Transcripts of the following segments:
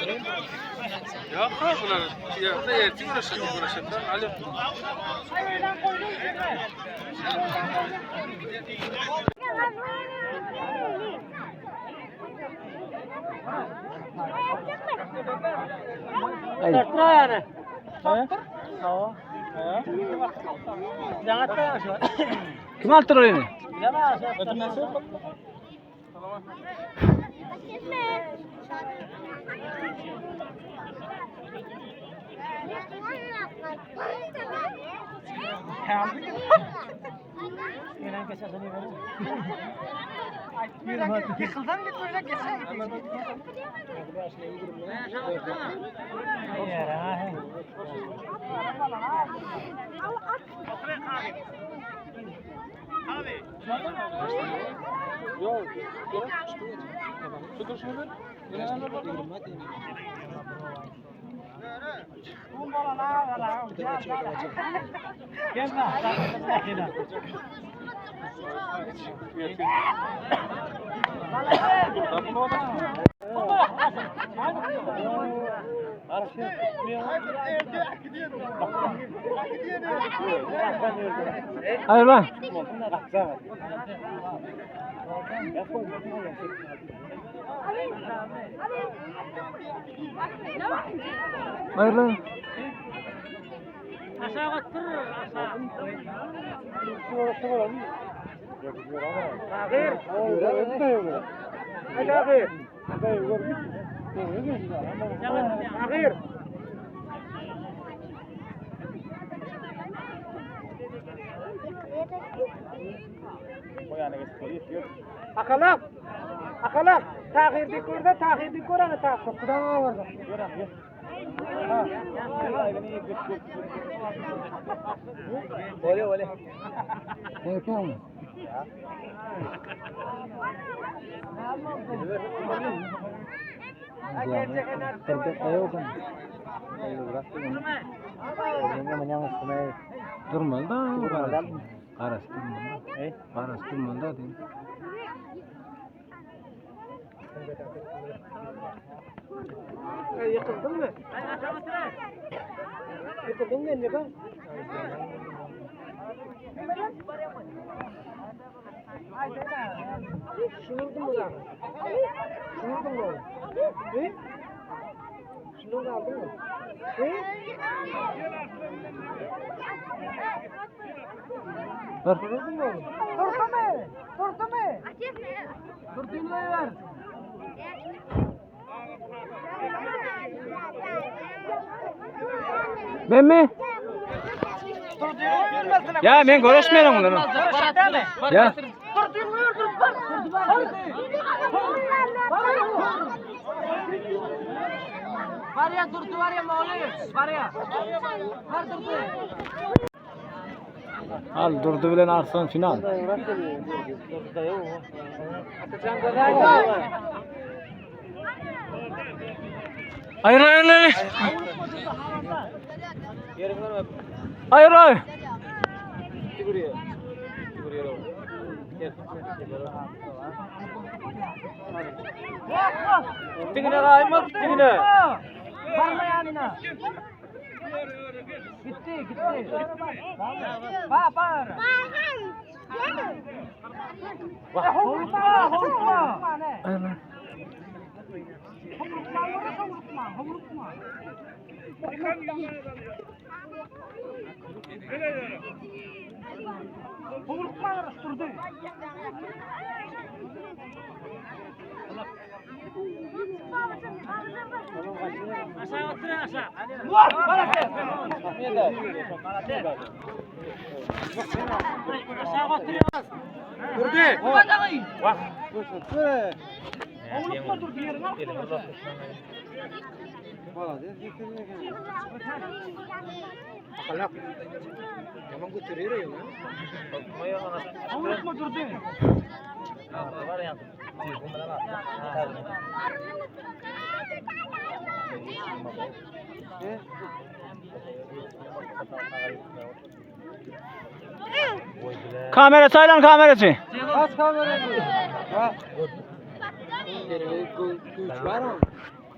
Ýok, ha bular ýerde erti göreşedi, göreşediler. Alo. Kim aldyr oyunu? Yıkıldan git böyle geçer. Ýok, gerek Şu durşuny ber. Hayır lan. Hayır lan. Akalak. Akalak. Tahirdi kurda tahirdi kurana ta. Kudan vardı. Ne kim? Durmalı da. Garas durmalı. Garas durmalı da değil. Yıkıldın mı? Yıkıldın mı ne be? Şunu mı da? Şunu mu? He? Şunu da aldın mı? He? Dur. Vurdun mu oğlum? Durdu mu? Durdu mu? Durdu mu ver. Ben mi? Ya men görüşmeyelim onunla. Ya. Var ya durdu var ya Mağlup. Var ya. Var durdu. Al Durdu bilen Arslan final. Hayır hayır hayır. Hayır hayır. Tigine kayma tigine. Varma yanına. Gitti gitti. Ba bar. Homurtma homurtma. Hayır lan. Homurtma homurtma homurtma. Homurtma durdu. Aşağı otur aşağı. Var Aşağı otur. Durdu. Homurtma durdu yerine. Homurtma durdu. Kamera saylan kamerası.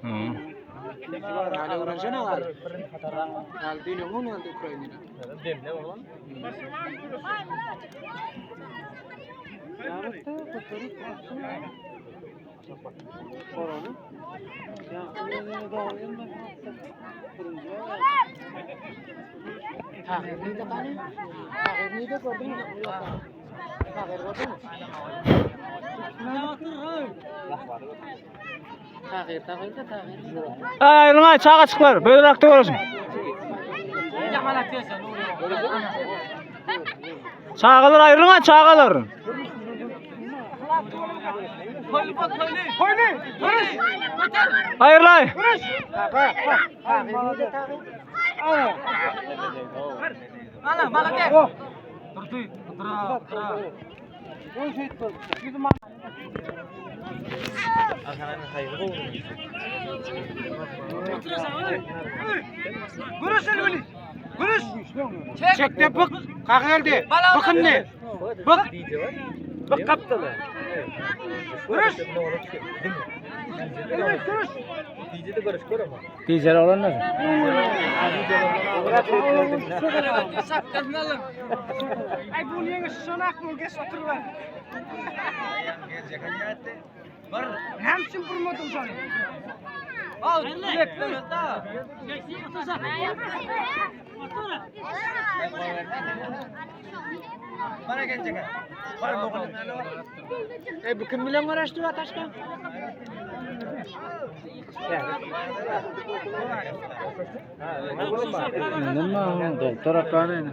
Hı. Hala öwrenşene gal. Gal düýn öňün geldi Ukrainada. Demle oğlum. Tahir neydi gani? Tahir neydi gördün mü? Tahir gördün mü? Tahir, Tahir de Tahir. Aýrylmaý çagaçyklar, bölrakda görüşün. Çagalar aýrylmaý çagalar. Aýrylaý. Tahir neydi Tahir? Çekde bık, kalk geldi. Bıkın ne? Bık. Bık kaptılı. Görüş. Dizel olan nasıl? Ay bu niye şonak mı geç otur ver. Hem için vurmadım sana. E bu kim bilen uğraştı Ataşka? Nima, doktor akany.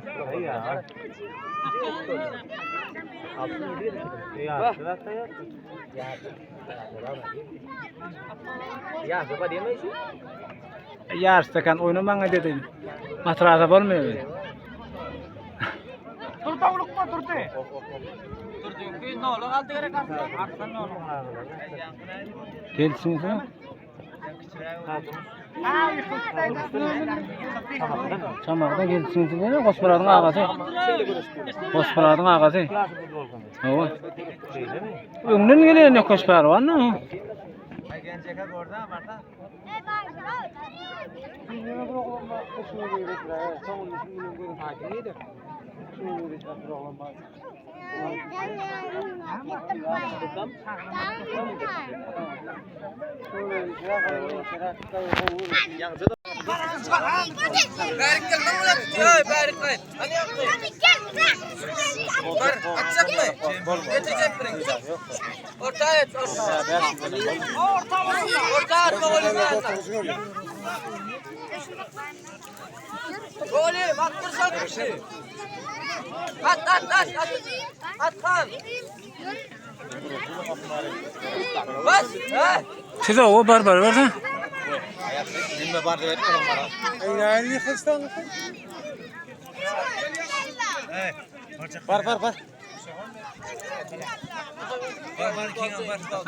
Ýarysda oýnamaňa dedi. Matrasa bolmaýar. Durdu ulukma durdu. Gelsin sen. Çamakda gelsin sen. Gosparadyň agasy. Gosparadyň agasy. Hawa. Öňden gelen ýokaş pälwan. Golüm attırsan kişi. At at at at. At han. Bas. Ha. Size o bar bar bar. Var var var.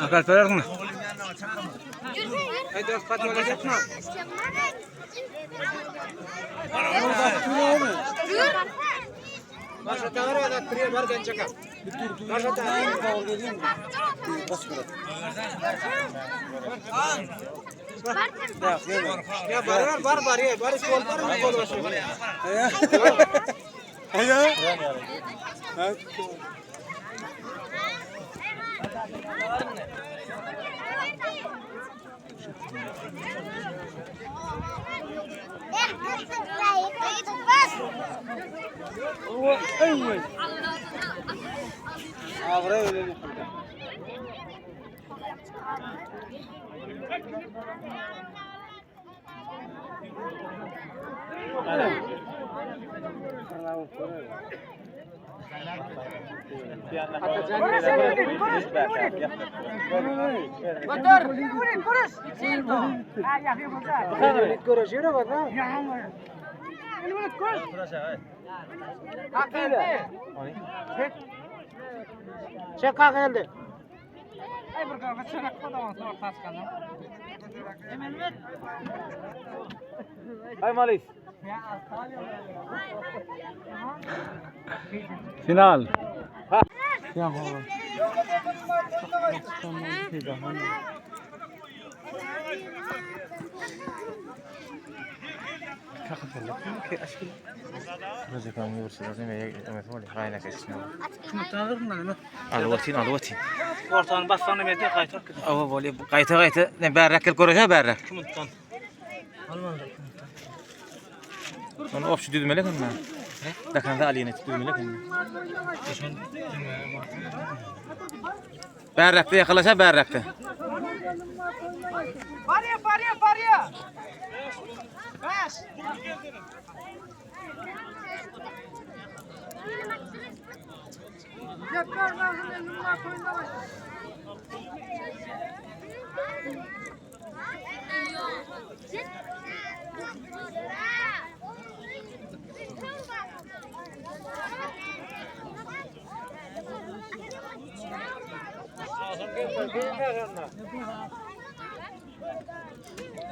Akal bererdiň. Çek kalk geldi. Final. Ortany bassan neme edýär gaýta. Awa bolýar. Gaýta gaýta ne bärräk gelip görüşä bärräk. 2 minutdan. Almaly 2 minutdan. Onu opşy düzmeli ekende. Dakanda alyny düzmeli ekende. Bärräkde ýakalaşa bärräkde. Barýa, barýa, barýa. Baş.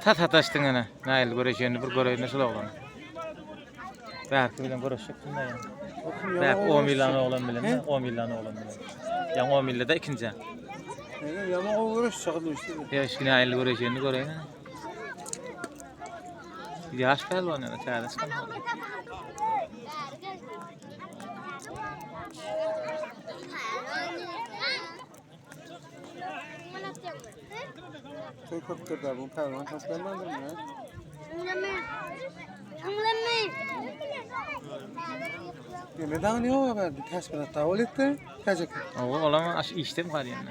Tat sataşdyň ene. Nähili göreşenini bir göreýin şul oglany. Bärki bilen göreşjek kim näme? Bärki 10 millan oglan bilen, 10 millan oglan bilen. Ýa 10 millada ikinji. Ýa o göreş çagyr işte. Ýa şu nähili göreşenini göreýin. Ýaş pälwan ýa täze çykan. Toý köpdür da bu pälwan taplanmandyr mı? Neme dagyny ýok berdi. Täşbirat dawul etdi. Täjek. Owa, olama aş işde mi galýan?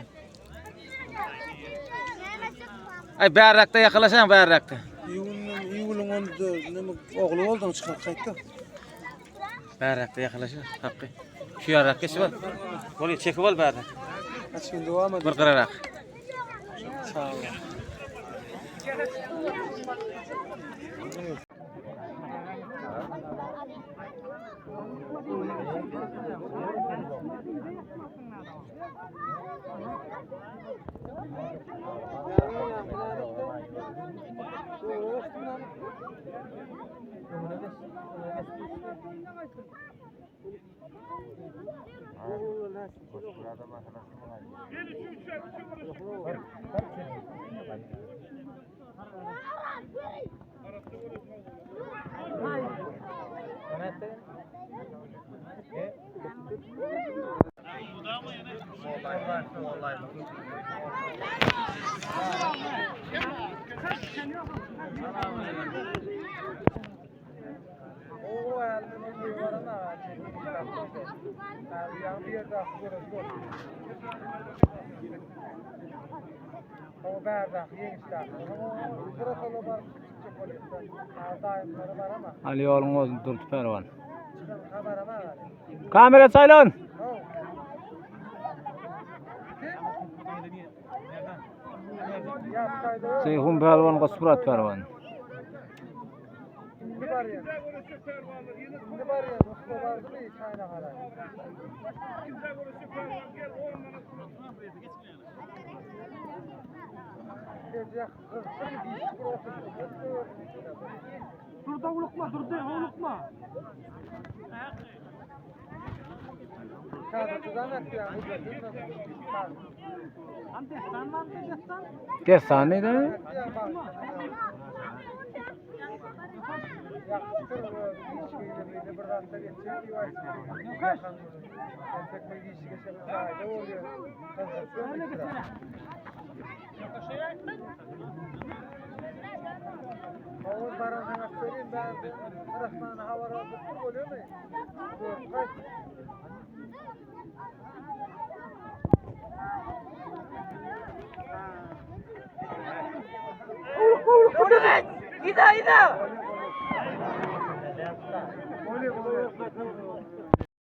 Ay bärräkde ýakalaşaň bärräkde. Iýunyň iýulyň onda neme ogly boldy çykyp gaýtdy. Bärräkde ýakalaşa hakky. Şu ýarak geçip al. Bolýa çekip al bärräk. Kaç gün dowam Bir gyrarak. Sağ ol. Ali ýoluň özüni durdy pälwan. Kamera çaýlan. Seyhun pälwan Goçmyrat pälwan. Durda ulukma, durda ulukma. Dessan neydi? Ida ida.